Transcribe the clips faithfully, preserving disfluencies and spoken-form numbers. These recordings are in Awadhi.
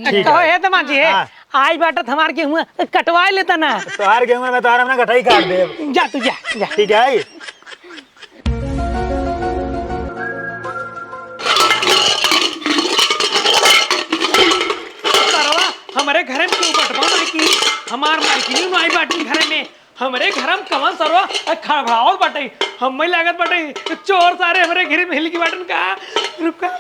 ठीक कहो है। हे दमाद जी, हे, हाँ। आई बाटत हमार गेहूं कटवाए लेता ना। तोहार गेहूं में तोहार अपना गठई काट देब। जा तू, जा, जा। ठीक है। सरवा, हमरे घरे में क्यों बटवा माई की? हमार माई की नहीं आई बाटी घरे में। हमरे घर में कवन सरवा खड़बड़ावत बाटे? हमें लागत बाटे चोर सारे हमरे घर में हिल के बाटन का। रुका।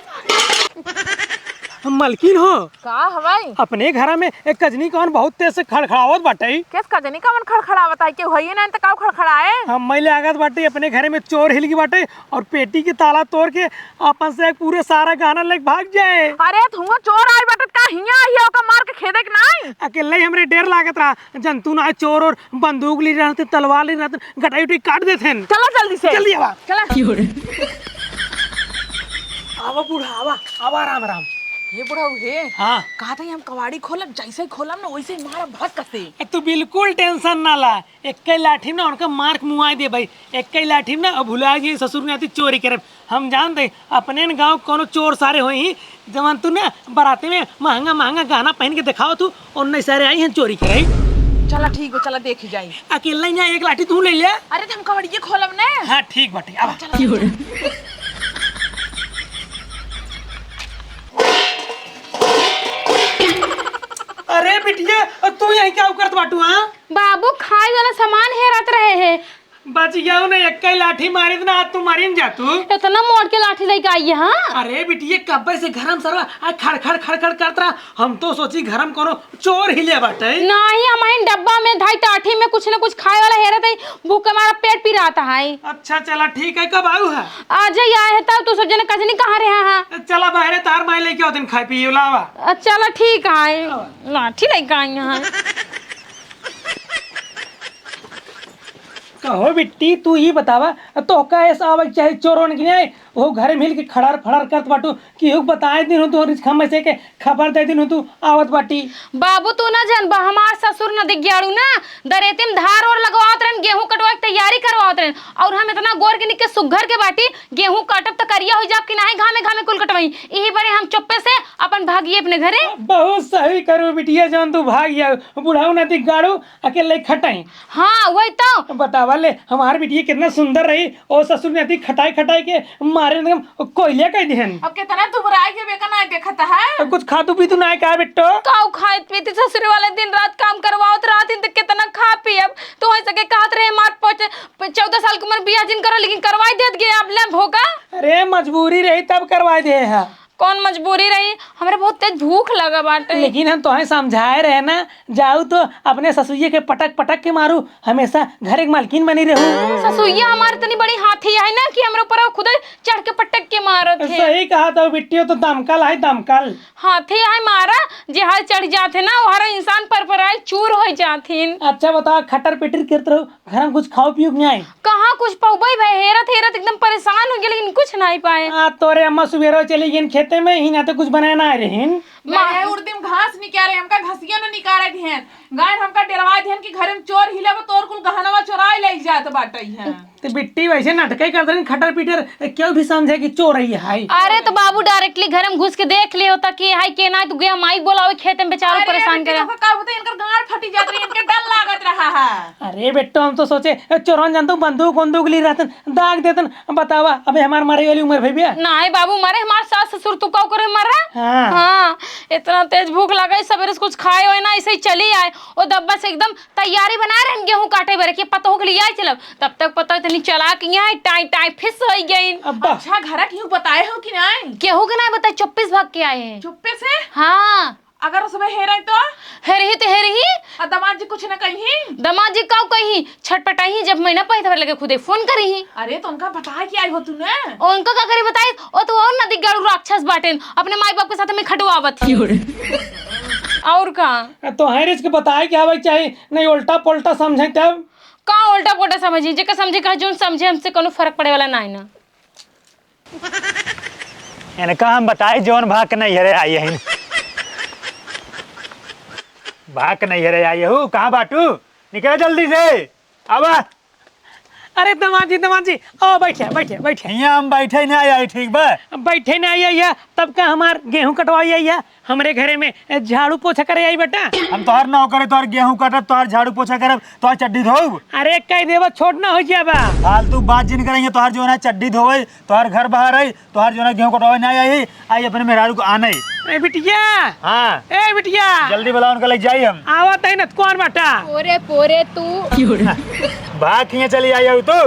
मलकिन हो। का हवाई? अपने घर में एक कजनी कवन बहुत तेज से खड़खड़ावत बाटे। किस कजनी कवन खड़खड़ावत है? केहू हइये ना, त का खड़खड़ाए? हमें लागत बाटे अपने घर में चोर हिल के बाटे और पेटी के ताला तोड़ के अपन से एक पूरे सारा गहना लेके भाग जाए। अरे, त हुआं चोर आए बाटे, का हियां आई है, ओका मार के खेदे के नाई? अकेले ही हमरे डेर लागत रहा, जंतु ना चोर और बंदूक ली रहते, तलवार ली रहते, गटाई उटाई काट देते हैं। चला जल्दी से। जल्दी आवा। चला। आवा बूढ़ा, आवा, आवा, राम राम। हे बुढ़ऊ हे। हाँ। कहा था हम कवाड़ी खोलब, जैसे ही खोलब ना वैसे ही मारा भड़क से। ए, तू बिल्कुल tension ना ला, एक ही लाठी में ना उनका मार के मुआई देबे, एक ही लाठी में ना अब भुला गई ससुर में आती चोरी करे। हम जानते अपने न गाँव कोनो चोर सारे होई ही, जवन तू ना बराते में महंगा महंगा गहना पहन के दिखाओ तू, और नहीं सारे आई हैं चोरी करे। चला ठीक बा, चला देखी जाई। अकेले यहाँ एक लाठी तू ले ले। अरे त हम कवड़िये खोलब ने। हाँ ठीक बाटे, आवा। चला, चला। अरे बिटिया, तू यहाँ क्या करत बाटू, हाँ? बाबू खाए वाला सामान हेरत रहे हैं। बच गया ना, एक ही लाठी मारी ना, आज तू मारी न जा तू। इतना मोट के लाठी लेके आई है, हाँ? अरे बिटिया, कब्बे से घर में सरवा आ खड़ खड़ खड़ खड़ करत रहा। हम तो सोची घर में कोनो चोर हिले बाटे। नहीं, हम ही डब्बा में धाई टाठी में कुछ न कुछ खाए वाला हेरत है, भूख के मारा पेट पिरात है। अच्छा चला ठीक है, कब आऊ है? आज ही आए है तब तू सब जने कजनी कहाँ रहा है? चला बाहरे तार माई लेके आओ दिन खाए पिए लावा। अ, चला ठीक है, लाठी लेके आई है। कहो बिट्टी, तू ही बतावा, तोहका ऐसा आवे के चाहे चोरन के नहीं, वो घरे में हिल के खड़र फड़र करत बाटू, केहू के बताए दिन हो तू रिझका में से के खबर दे दिन हो तू आवत बाटी। बाबू तू ना जानबा, हमार ससुर न दिग्याड़ू ना, दरेती में धार ओर लगवावत रहन, गेहूं कटवाए के तैयारी करवावत रहन, और हम इतना गोर के निके सुघर के बाटी, गेहूं काटब त करिया हो जाब कि नाही घामे घामे कुल कटवाई, यही बरे हम चुप्पे से अपन भागिए अपने घरे। बहुत सही करू बिटिया, जौन तू भाग जाऊ, बुढ़ऊ न दिग्याड़ू, अकेले खटाई। हाँ, वही तो। बतावा ले, हमार बिटिया कितना सुंदर रही, ओ ससुर में अति खटाई खटाई के मारे एकदम कोयले कह दिहन। अब कितना दुबराई के बेका ना देखत है। अब कुछ खातू पीतू ना है का बिट्टो? काऊ खाइत पीती ससुर वाले दिन रात काम करवावत रहत ही तो कितना खा पी। अब तो ऐसे के कहत रहे हमार पच-, चौदह साल के उम्र बियाह जिन करो लेकिन करवाई देत गए अब ले भोका। अरे मजबूरी रही तब करवाई दे है। कौन मजबूरी रही? हमरे बहुत तेज भूख लगा बाटे। लेकिन हम तोहे समझाए रहे ना, जाऊ तो अपने ससुइये के पटक पटक के मारू, हमेशा घरे के मालकिन बनी रहू। ससुइया हमार इतनी बड़ी हाथी है ना कि हमरे ऊपर खुदे चढ़ के पटक के मारत है। सही कहा तो बिट्टियो तो दमकल है, दमकल। हाथी है मारा, जे हर चढ़ जात है ना, वो हर इंसान पर पर आए चूर हो जात हिन। अच्छा बताओ, खटर पिटर करत रहो, घर में कुछ खाओ पियो कि नहीं? कहाँ कुछ पउबे भाई, हेरत हेरत एकदम परेशान हो गए, लेकिन कुछ नहीं पाए। आ, तोरे अम्मा सुबेरो चली गईन खेते में, ही ना तो कुछ बनाए ना रहीन। मैं उर्दी में घास निकारे, हमका घसिया न निकारे दिहन। गायन हमका डरवा दिहन कि घर में चोर हिलब, तोर कुल गहनवा चोराए ले जात बाटे हैं। ते बिट्टी वैसे नाटक ही करत रहीन, खटर पीटर, क्यों भी समझे कि चोर ही है। अरे तो बाबू directly घर में घुस के देख ले होता कि हाय के ना, तू गया माई बोलावे खेते में, बेचारो अरे परेशान बिट्टी करे। का होता, इनकर गांड फटी जात रही, इनके डर लागत रहा है। अरे बेटो, हम तो सोचे, ए, चोरन जानतू बंदूक वंदूक ली रहतन, दाग देतन। बतावा, अबे हमार मरे वाली उम्र भई बिया। नाहीं बाबू, मरे हमार सास ससुर, तू का करे मरा? हाँ। हाँ, इतना तेज भूख लगे, सबेरे से कुछ खाए होए ना, ऐसे ही चली आए। ओ दब्बा से एकदम तैयारी बना रहे हैं गेहूं काटे बरे, कि पतोह के लिए आए चलब। तब तक पतोह इतनी चालाक यहाँ टाई टाई फिस हो गई। अब्बा। अच्छा, घर क्यों बताए हो कि नहीं? केहू के नहीं बताए, चुप्पे से भाग के आए हैं। चुप्पे से? हाँ। अगर उसमें हेरे तो? हेरही तो हेरही। आ दामाद जी कुछ न कही? दामाद जी काऊ कही? छटपटाई, जब महीना पाई तब लगे खुदे फोन करी। अरे तो उनका बताए कि आई हो तू ने? उनका का करी बताई? ओ तो और नदी गड़ू राक्षस बाटेन, अपने माई बाप के साथ में खटवावत ही। और का? तो है रिच के बताए कि आवे चाही, नहीं उल्टा पुल्टा समझे तब। का उल्टा पुल्टा समझी? जेकर समझे कहे, जोन समझे, हमसे कोनो फर्क पड़े वाला ना है ना। इनका हम बताई, जौन भाग के नैहरे आई है। भाग के नैहरे आई है, कहाँ बाटू? निकले जल्दी से, आवा। अरे दामाद जी, दामाद जी, आओ बैठे, बैठे, बैठे। हियाँ हम बैठे ना आई, ठीक बा? बैठे ना आई, आई है, तब का हमार गेहूं कटवाई आई है? हमरे घरे में झाड़ू पोछा करे आई बेटा। हम तोहार नौकर है, तोहार गेहूं काटब, तोहार झाड़ू पोछा करब, तोहार चड्डी धोब। अरे कह देबो छोट ना हो जाबा। फालतू बात जिन करेंगे, तोहार जो है ना चड्डी धोवे, तोहार घर बाहर है, तोहार जो है ना गेहूं कटवावे ना आई, आई अपने मेहरारू को आने। ए बिटिया। हाँ। ए बिटिया। जल्दी बुलाओ उनका, ले जाई हम। आवत है न, कौन बाटा? ओरे पोरे तू। भाग के यहाँ चली आई हो तू।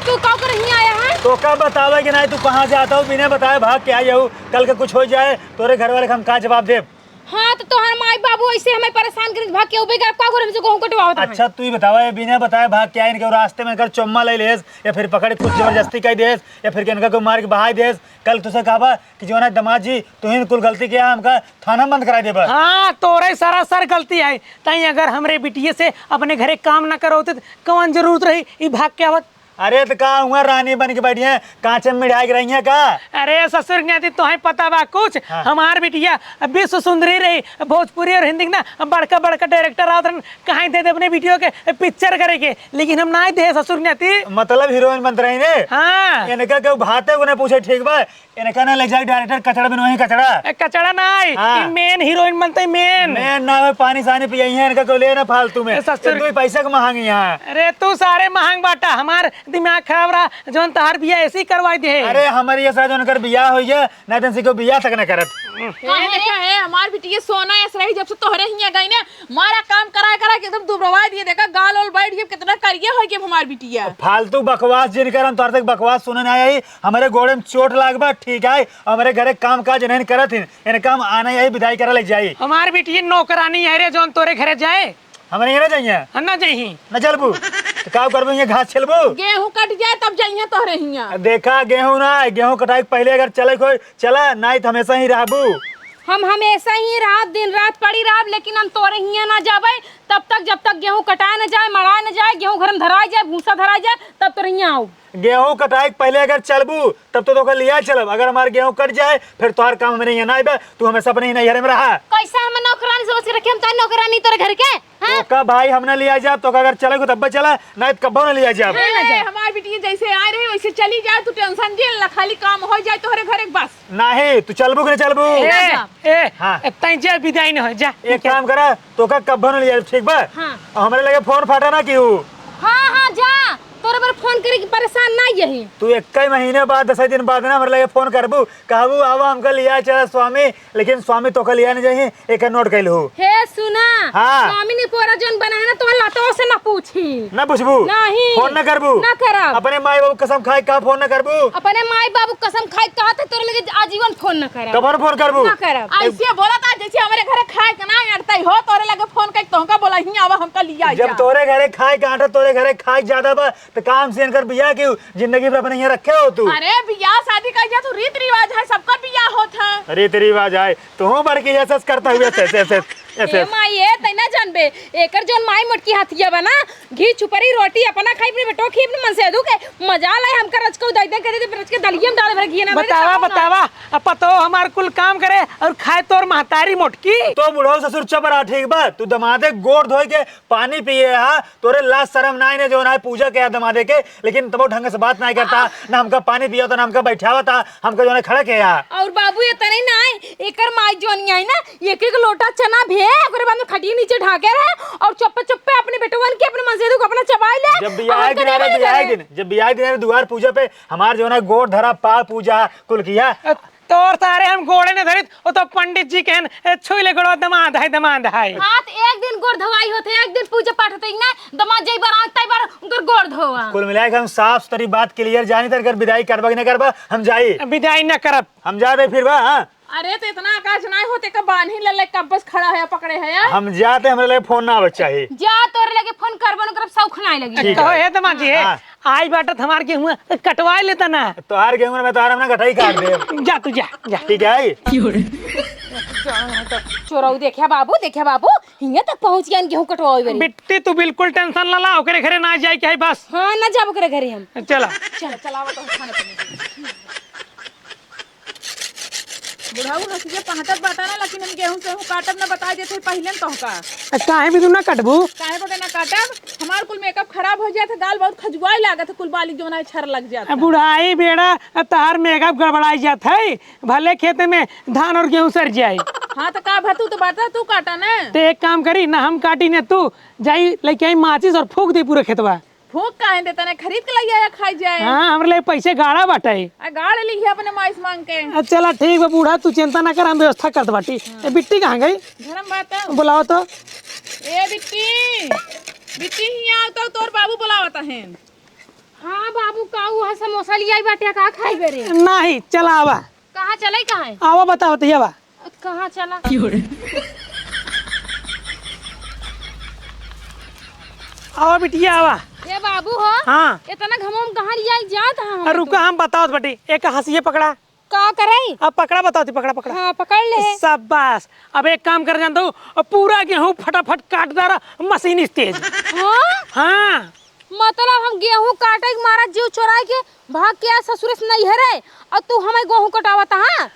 तू का कर हियाँ आया है? तो का बतावे कि नहीं, तू कहाँ से आता हो, बिना बताए भाग के आई हो। कल के कुछ हो जाए, तोरे घर वाले के हम का जवाब देब? हाँ, तो तोहर माई बाबू ऐसे हमें परेशान करें, भाग के उबे गए, का करे हमसे गेहूं कटवावत हमें? अच्छा, तू ही बतावा, ये बिना बताए भाग के आई, इनके रास्ते में अगर चुम्मा ले लेस या फिर पकड़ के कुछ जबरदस्ती कर देस या फिर इनका कोई मार के बहाई देस, कल तुझसे कहबा कि जो ना दमाद जी, तू ही कुल गलती किया, हमका थाना में बंद कराई देबा। हाँ, तोरे सरासर गलती है। तई अगर हमरे बिटिये से अपने घरे काम ना करोते, तो कौन जरूरत रही ई भाग के आवत? अरे, तो का हुआ, रानी बन के बैठी है, कांचे में मिढ़ाई के रही है का? अरे ससुर के नाती, तोहे पता बा कुछ? हाँ। हमार बिटिया विश्व सुंदरी रही, भोजपुरी और हिंदी के ना बड़का बड़का डायरेक्टर आवत रहन, कहाँ दे दे अपने बिटियो के पिक्चर करे के, लेकिन हम ना दे ससुर के नाती। मतलब हीरोइन बनत रही ने? हाँ। इनका केहू भाते को ना पूछे, ठीक बा? इनका ना ले जाए डायरेक्टर कचड़ा बिनवाई, कचड़ा। ए, कचड़ा ना आई, हाँ। ई मेन हीरोइन बनते, मेन। मेन ना हो, पानी सानी पियाई है, इनका को ले ना फालतू में। ए, ससुर। ये दो ही पैसा के महंग यहाँ। अरे तू सारे महंग बाटा, हमार दिमाग खराब रहा, जौन तहार बिया ऐसे ही करवाई दे। अरे हमारी ऐसा जो उनकर बिया हो गया, ना तो इनको बिया तक ना करत। काहे देखा है, हमार बिटिया सोना ऐस रही, जब से तोहरे हियां गई ना, मारा काम करा करा के एकदम दुबरवा दिए। देखा, गाल ओल बैठ गए, कितना करिए हो गए हमार बिटिया। फालतू बकवास जिन कर, हम तोहर तक बकवास सुने ना आई। हमरे गोड़े में चोट लाग बा, ठीक है, हमरे घरे काम काज नहीं करत हिन, इनका हम आना यही विदाई करा ले जाई। हमार बिटिया नौकरानी है रे, जौन तोरे घरे जाए। हमरे यहाँ ना जाइए? हम ना जाइही। ना चलबू? तो का करबू, यहाँ घास छेलबू? गेहूं कट जाए तब जाइए तोहरे हियां। देखा, गेहूं ना, गेहूं कटाई के पहले अगर चले कोई, चला, नहीं तो हमेशा ही रहबू। हम हमेशा ही रात दिन रात पड़ी रहब, लेकिन हम तोरे हियां ना जाबे तब तक, जब तक गेहूं कटाए न जाए, मड़ाए न जाए, गेहूं घर में धराए जाए, भूसा धराए जाए, तब तोरे हियां आउब। गेहूं कटाए के पहले अगर चलबू, तब तो तोका लिया चलब। अगर हमार गेहूं कट जाए, फिर तोहार काम हमरे यहाँ ना आइबा, तू हमेशा अपने ही नैहरे में रहा। कैसे हम नौकरानी समझ के रखे, हम तार नौकरानी तोरे घर के? हाँ? तो का भाई, हम ना लिया जाब, तो का अगर चले को तब्बे चला, ना तो कब्बो ना लिया जाब। ए, हमार बिटिया जैसे आए रहे, वैसे चली जाए, तू टेंशन जिन ला, खाली काम हो जाए तोहरे घर एक बस। नहीं, तू चलबू कि नहीं चलबू? ए, ना जाब। ए, हाँ। ए, तैं जा, विदाई न हो, जा। एक काम करा, तोका कब्बो ना लिया, ठीक बा? हाँ। और हमरे लगे फोन फाटा ना किहू। हाँ, हाँ, जा। तोरे पर फोन करे की परेशान ना यही। तू एक ही महीने बाद, दस दिन बाद ना हमरे लगे फोन करबू, कहबू, "आवा, हमका लिया चला स्वामी।" लेकिन स्वामी तोका लिया नहीं जाही, एक नोट कैल हो। हे सुना, हाँ। स्वामी ने पोरा जौन बना है ना, तो लतो से ना पूछी। ना पूछबू? नहीं। फोन ना करबू? ना करब। अपने माई बाबू कसम खाए का फोन ना करबू? अपने माई बाबू कसम खाए का तो तोरे लगे आजीवन फोन ना करब। कबर फोन करबू? ना करब। ऐसे बोला था जैसे हमारे घरे खाए के ना अड़ताई हो, तोरे लगे फोन कर तोहका बोला ही आवा हमका लिया जब जा। तोरे घरे खाए के आटा तोरे घरे खाए ज्यादा बा, तो काम से इनकर बिया की जिंदगी भर अपने यहाँ रखे हो तू। अरे बियाह शादी का जा तू रीत रिवाज है, सबका बियाह होत है। रीत रिवाज है, तू बड़की ऐसे करता हुआ ऐसे, ऐसे, ऐसे, ऐसे। ए माई, ए, तै ना जानबे, एकर जौन माई मोटकी हथिया बा ना, घी छुपरी रोटी अपना खाई, अपने बेटो खी, अपने मनसेधू के मजा लाई, हमका रचको दई दे, कह दे, रच के दलिया में डाले भर घी ना, बतावा, बतावा, अब पतो हमार कुल काम करे और खाए तोर महतारी मोटकी। तो बुढ़ऊ ससुर चुप रहा, ठीक बा? तू दमादे गोड़ धोए के पानी पिए हा, तोरे लाज शरम नाई ने जो ना पूजा के दमादे के, लेकिन तबो ढंग से बात नाई करता, ना हमका पानी पिया था, ना हमका बैठावा था, हमका जो ना खड़ा किया। और बाबू, ये तने नाई, एकर माई जोनिया है ना, एक एक लोटा चना भे, ओकरे बाद में खटिया नीचे ढाके रहे और चुप्पे चुप्पे अपने बेटवन के, अपने मनसेधू को अपना चबाई ले। जब बियाह और दिन करे अरे, वाले बियाह करे। दिन, जब बियाह दिन अरे दुआर पूजा पे हमार जो ना गोड़ धरा, पाँव पूजा, कुल किया। अ, तोर सारे हम गोड़े ने धरित, वो तो पंडित जी कहन, "ए, छुई ले गोड़वा, दमाद है, दमाद है।" हाँ, तो एक दिन गोड़ धवाई होते, एक दिन पूजा पाठ होते, ना दमाद जई बार, तई बार उनकर गोड़ धोवा। कुल मिला के हम साफ सुथरी बात clear जानी, तर कर विदाई करबा कि ना करबा, हम जाई। विदाई ना करब। हम जाते फिर बा, हाँ। अरे, तो इतना आकाश नाई होते, कब बान्ही ले ले, कब बस खड़ा है, पकड़े है यार। हम जाते, हमरे लगे फोन ना आवे के चाही। जा, तोरे लगे फोन करबो न करब, शौक नाई लगी। ठीक कहो, है। हे दमाद जी, हे, हाँ। आई बाटत हमार गेहूं कटवाए लेता ना। तोहार गेहूं में तोहार हम ना गठई काट देब। जा तू, जा, जा। ठीक है। चोरऊ, देखा बाबू, देखा बाबू, हियां तक पहुंच गया गेहूं कटवाए बेरी। बिट्टी, तू बिल्कुल tension ना ला, ओकरे घरे ना जाए के है बस। हाँ, ना जाब ओकरे घरे हम। चला। चल, चलावा तो खाना पीना। बुढ़ऊ हंसिया पहटत बाटा ना, लेकिन हम गेहूं सेहूं काटब ना, बताई देत हई पहिले न तोहका। आ, काहे भी तू ना कटबू? काहे बदे ना काटब? हमार कुल makeup खराब हो जात है, गाल बहुत खजुआई लागत है, कुल बाली जोना है छर लग जात आ, है। बुढ़ाई बेड़ा, आ, तहार makeup गड़बड़ाई जात है, भले खेते में धान और गेहूं सर जाए। हाँ, तो का भा, तू तो बाटा, तू काटा ना। ते एक काम करी ना, हम काटी ने, तू जाई लेके आई माचिस और फूंक दे पूरा खेतवा। फूंक काहे देता ना, खरीद के लई आया, खाई जाए। हाँ, हमरे लिए पैसे गाड़ा बाटे। आ, गाड़ ली है अपने माई से मांग के। आ, चला ठीक बा बूढ़ा, तू चिंता ना कर, हम व्यवस्था करत बाटी। ए, बिट्टी कहाँ गई? घर में बात है। बुलाओ तो। ए बिट्टी, बिट्टी, हियाँ आओ तो, तोर बाबू बुलावत है। हाँ बाबू, का हुआ, समोसा लियाई बाटे, का खाई बरे? नाही, चला आवा। कहाँ चले, कहाँ है? आवा, बताओ तो, आवा। कहाँ चला? आवा बिटिया, आवा। ए बाबू हो। हाँ। इतना घमोम कहाँ लियाई जात है हम अरे तो? रुका, हम बताओ बाटी, एक हंसिया पकड़ा। का करई? अब पकड़ा, बताओ ती, पकड़ा, पकड़ा। हाँ, पकड़ ले। शाबाश। अब एक काम कर जानता हूँ, अब पूरा गेहूँ फटाफट काट डारा, मशीन तेज। हाँ? हाँ। मतलब हम गेहूँ काटे के मारा जीव चोराए के भाग के आए ससुरे से नैहरे, और तू हमें गेहूँ कटावत, हाँ?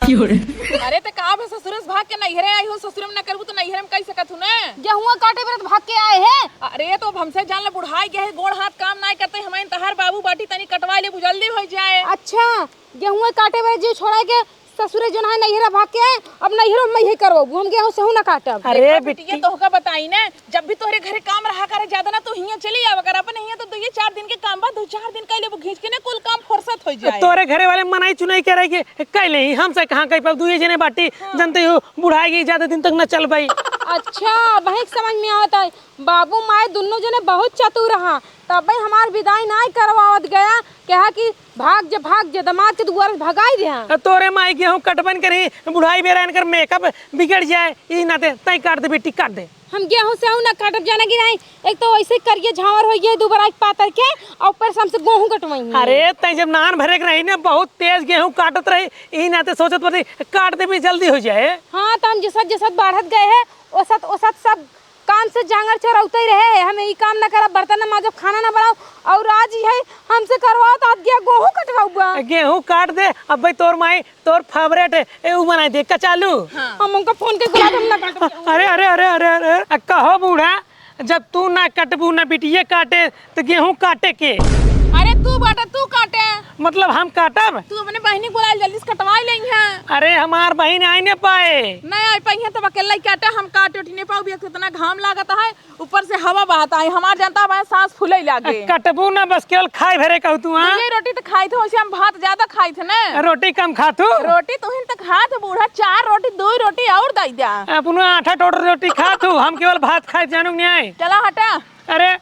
अरे तो का भा, ससुरे से भाग के नैहरे आई हो, ससुरे में न करबू तो नैहरे में कह सकत हूँ ना। गेहूँ काटे बरे तो भाग के आए है। अरे तो अब हमसे जान ले, बुढ़ाई गए है, गोड़ हाथ काम नाय करते, हमें तहार बाबू बाटी, तनी कटवा लेबू, जल्दी हो जाए। अच्छा, गेहूँ काटे बरे जीव छोड़ा के ससुरे जो है नैहरा भाग के आए, अब नैहरो में यही करवाबू, हम गेहूँ सेहू ना काटब। अरे देखा बिटिया, बिट्टी। तोहका बताई ना, जब भी तोहरे घरे काम रहा करे ज्यादा ना, तू हियाँ चली आवा कर, अपन हियाँ तो दुइये चार दिन के काम बा, दो चार दिन कह लेबू घींच के ना, कुल काम फुर्सत हो जाए। तोरे घरे वाले मनाई चुनाई करे के कह ले, हमसे कहाँ कह पाऊ, दुइये जने बाटी, हाँ। जानते हो, बुढ़ाई गई, ज्यादा दिन तक न चल पाई। अच्छा, वही समझ में आवत है। बाबू माई दुन्नो जने बहुत चतुर रहा, तबे हमार विदाई नाय करवावत गया, कहा कि भाग जे, भाग जे, दमाद के दुआर से भगाई दे। हाँ। तोरे माई गेहूँ कटबन करी, बुढ़ाई बेरा इनकर मेकअप बिगड़ जाए, ई नाते तय काट दे बेटी, काट दे। हम गेहूँ सेहू ना काटब, जाना कि नहीं, एक तो वैसे करिए झांवर हो गए, दो बराई पातर के, और ऊपर से हमसे गेहूँ कटवाई। अरे तय जब नान भरे के रही ना, बहुत तेज गेहूँ काटत रही, ई नाते सोचत पड़ी काट दे भी जल्दी हो जाए। हाँ, तो हम जसत जसत बढ़त गए हैं, ओसत ओसत सब काम से जांगर चोरौते ही रहे, हम ई काम ना करब, बर्तन ना माजब, खाना ना बनाओ, और आज यही हमसे करवाओ तो आज गया गेहूं कटवाऊबा। गेहूं काट दे, अब भाई तोर माई, तोर फेवरेट है, ए, उ बनाई दे, कचालू। हाँ। हम उनका फोन के बुला के हम ना काटब। अरे, अरे, अरे, अरे, अरे, अ, कहो बूढ़ा, जब तू ना कटबू ना बिटिये काटे, तो गेहूं काटे के? अरे तू बाटा, तू काटे। मतलब हम काटब? तू अपने बहिनी के बुला ले, जल्दी से कटवाई ले यहाँ। अरे हमार बहिन आइ न पाए। नहीं आइ पाई है तब अकेला ही काटे, हम काट उठ नहीं पाऊ, कितना घाम लागत है, ऊपर से हवा बहत है, हमार जनता हमारे सांस फूले लागे। कटबू ना, बस केवल खाए भरे कहू तू, हाँ? दुइये रोटी तो खाई थे, वैसे हम भात ज्यादा खाई थे ना। रोटी कम खा तू? रोटी तुहिन तो खा थे बूढ़ा, चार रोटी, दो रोटी और दे द्या। अपनो आठ आठ रोटी खा तू, हम केवल भात खाए जानू नहीं आए। चला हटा। अरे,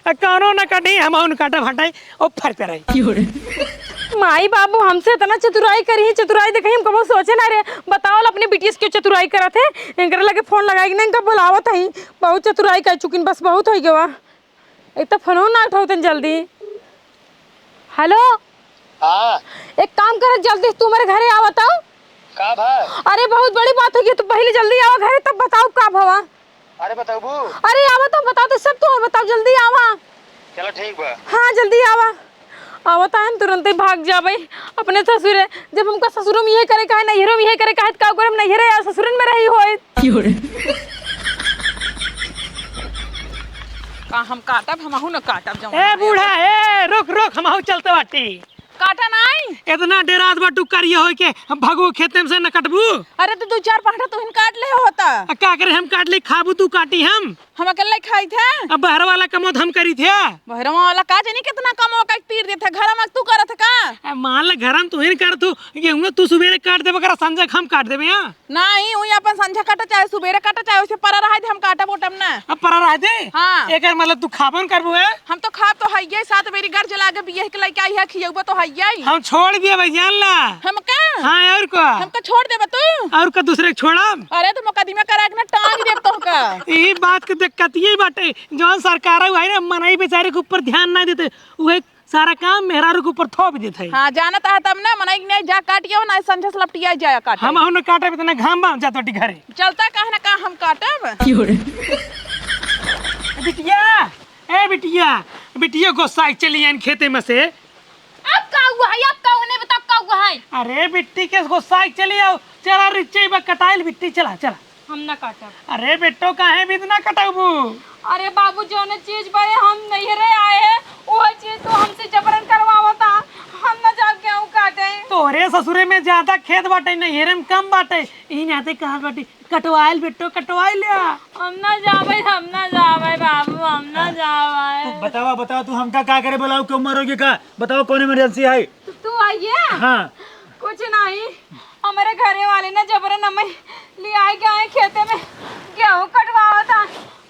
अ, कौनो न कटी, हम उन काटा फटाई, ओ फर पे रही। माई बाबू हमसे इतना चतुराई करी, चतुराई देखी, हम कबो सोचे ना रहे। बताओ, अपने बिटिया से क्यों चतुराई करत है? इनकर लगे फोन लगाई कि नहीं, इनका बुलावत है। बहुत चतुराई कर चुकिन, बस बहुत हो गवा। एक तो फोनो ना उठावतन जल्दी। हेलो। हाँ। एक काम कर, जल्दी तू मेरे घरे आवा तो। का भा? अरे बहुत बड़ी बात हो गई, तू पहले जल्दी आवा घरे, तब बताओ का भवा। अरे बताबू? अरे आवा तो, बता दे सब, तू बताओ, जल्दी आवा। चलो ठीक बा। हाँ जल्दी आवा। आवा तो हम तुरंत ही भाग जाबे अपने ससुरे। जब हमका ससुरो में ये करे का है, नैहरो में ये करे का है, तो का करे हम नैहरे या ससुरन में रही होए। का हम काटब, हमहू न काटब जौन ए है। बूढ़ा, ए, रुक, रुक, हमहू चलते बाटी। काटा नाई। इतना डेरात बा टुक्कर ये होई के भगो खेते में से न कटबू। अरे तो दो चार पांठा तुहिन काट ले होता। आ, का करे हम काट ले, खाबू तू काटी हम? हम अकेले खाई थे। अब बहर वाला कमो तो हम करी थे। बहरवा वाला का जानी कितना कमो का तीर देथे, घर में तू करत का? आ, मान ले घर में तुहिन करत हो, गेहूं तू सुबेरे काट देबे, करा संझा हम काट देबे, हाँ? नाही, उई अपन संझा काटा चाहे सुबेरे काटा, चाहे उसे परा रहे दे, हम काटब ओटब ना। अब परा रहे दे? हाँ। एकर मतलब तू खाबो न करबू, हैं? हम तो खाब तो हइये, सात बेरी गर्ज लागे, बियाह के लइका आई है, खियउबो तो हइये। हम छोड़ दिया भाई, जान ला। हम का? हाँ, और का? हमका छोड़ देबा तू? और का दूसरे के छोड़ब? अरे, तो मुकदमा करा के ना टांग देब तोहका। ई बात के दिक्कत ये बाटे, जौन सरकार है, ना मनई बेचारे के ऊपर ध्यान ना देते, उहे सारा काम मेहरारू के ऊपर थोप देत है। हाँ, जानत है तब ना, मनई के नहीं जा काटियो ना, संझा से लपटिया जाया काटे। हम अहू न काटब, इतना घाम बा, जात बाटी घरे। चलता काहे ना का हम काटब? की हो रे? बिटिया, ए बिटिया, बिटिया गोसाई चली आइन खेते में से। अब का हुआ है? अब का हुआ? नहीं बताओ का हुआ है? अरे बिट्टी के गोसाई चली आओ, चला रिच्चे बा कटाइल बिट्टी, चला, चला। हम ना काटब। अरे बेटो, काहे बिद ना कटबू? अरे बाबू, जौने चीज बड़े हम नैहरे आए हैं, वही चीज तो हमसे जबरन करवावता। हम ना जाके आऊं काटे। तोरे ससुरे में ज्यादा खेत बाटे, नैहरे में कम बाटे। यही नाते कहत बाटी, कटवाइल बेटो, कटवाइल ल्या। हम ना जाबै, हम ना जाबै बाबू, हम ना जाबै। बतावा, बतावा, तू हमका का करे बोलाऊ, क्यों मरोगे का? बतावा, कौन emergency है? तो तू आइए। हाँ। कुछ नहीं, हमरे घरे वाले ना जबरन हमें लियाइ के आए खेते में गेहूँ कटवावा था।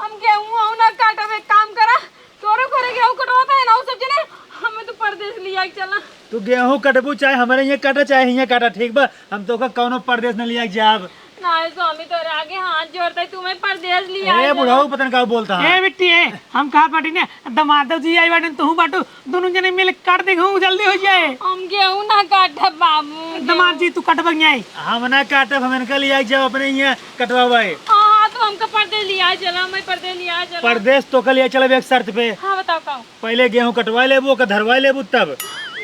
हम गेहूँ हूँ ना काटब, एक काम करा, तोरे घरे गेहूँ कटवावा था ना, उ सब जने हमें तो परदेस लियाइ के चला। तू गेहूँ कटबू, चाहे हमरे हियाँ काटा, चाहे हियाँ काटा, ठीक बा? हम तोका कौनो परदेस न लियाइ के जाब। नहीं स्वामी, तोरे आगे हाथ जोड़ते, तुम्हें परदेस लियाइ के चला। बुढ़ऊ, पता न का बोलता है। ए बिट्टी, ए, हम कहा बाटी ने, दमादो जी आई बाटी, तू बाटू, दोनों जने मिल काट दे गेहूँ, जल्दी हो जाए। हम गेहूँ ना काटब बाबू। दमाद जी, तू कटबा के आई। हम ना काटब, हम इनका लियाइ के जाब, अपने हियाँ कटवावे। हाँ, हाँ, तो हमका परदेस लियाइ चला, मैं परदेस लियाइ चला। परदेस तोका लियाइ चलब एक शर्त पे। हाँ, बताओ का? पहिले गेहूँ कटवाइ लेबू, ओका धरवाइ लेबू तब।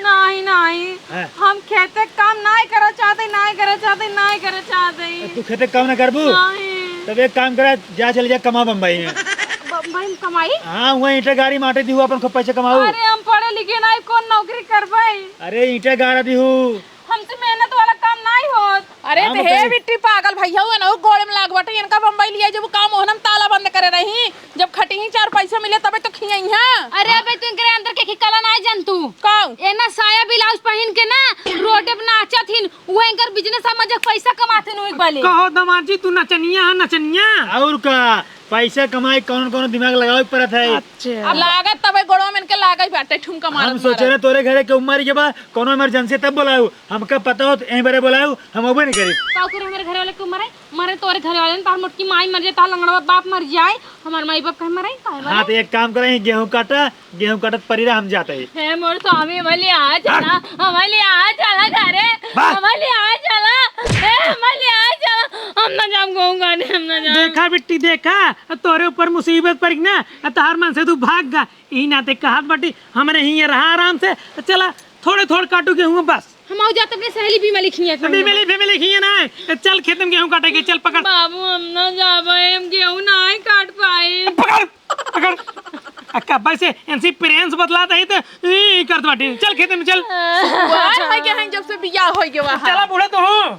नहीं, नहीं, हाँ। हम खेते क काम नहीं करे चाहते, नहीं करे चाहते, नहीं करे चाहते। तू खेते क काम ना करबू? नहीं। तब एक काम करा, जा चल जा कमा बम्बई में। बम्बई में कमाई? हाँ, वहाँ ईंटा गाड़ी माटे दिहू, अपन खूब पैसा कमाऊ। अरे हम पढ़े लिखे नहीं, कौन नौकरी करबै? अरे ईंटा गाड़ा दिहू। हमसे मेहनत वाला काम नहीं होत। अरे हम तो हे कहीं बिट्टी पागल भैया हुए ना, वो गोड़े में लाग बाटे, इनका बम्बई लियाइ जब काम ओहन हम ताला बंद करे रही, जब खटिही चार पैसा मिले तबे तो खियइहा। अरे अबे तू इनकरे अंदर के खिकला नहीं जान तू। कौन? ए ना साया ब्लाउज पहिन के ना रोडे पे नाचत हिन, वो इनकर business समझ के पैसा कमात हिन उही वाले। कहो दमाद जी, तू नचनिया है, नचनिया। और का? पैसा कमाए कौन कौन दिमाग लगावे के पड़त है। अच्छा। अब लागत तबे गोड़वा में इनके लागत बाटे ठुमका मारत हम सोचे मारत। रहे तोरे घरे के उम्र के बा, कौनो emergency तब बोलाऊ, हमका पता होत यहीं बरे बोलाऊ, हम अबे नहीं करी। का करे हमरे घरे वाले के उम्र है? मरे तोरे घरे वाले ने, तार मोटकी माई मर जाए, तार लंगड़वा बाप मर जाए, हमार माई बाप कहे मरे, काहे मरे? हाँ, तो एक काम करे, गेहूँ काटा, गेहूँ काटत परी रहा, हम जाते ही। हे मोर स्वामी, हमारे लिए आ चला, हमारे लिए आ चला घरे, हमारे लिए आ चला, हे हमारे लिए आ चला, हम ना जाम गेहूँ काटे, हम ना जाम। देखा बिट्टी, देखा, तोरे ऊपर मुसीबत पड़ी ना, तहार मन से तू भाग गा। ई नाते कहत बाटी, हमरे हियाँ रहा आराम से, चला थोड़े थोड़ काटू गेहूँ बस। हम आउ जात अपने सहेली बीमली खिया के। बीमली, बीमली खिया ना, चल खेत में गेहूँ काटे के, चल पकड़। बाबू, हम ना जाबे, हम गेहूँ ना काट पाए। पकड़, पकड़। अक्का, वैसे इनसे प्रेम से बतलात है तो ई करत बाटी। चल खेत में चल। बार हो गया है जब से बियाह हो गया वहाँ। चला बूढ़ा तो हो।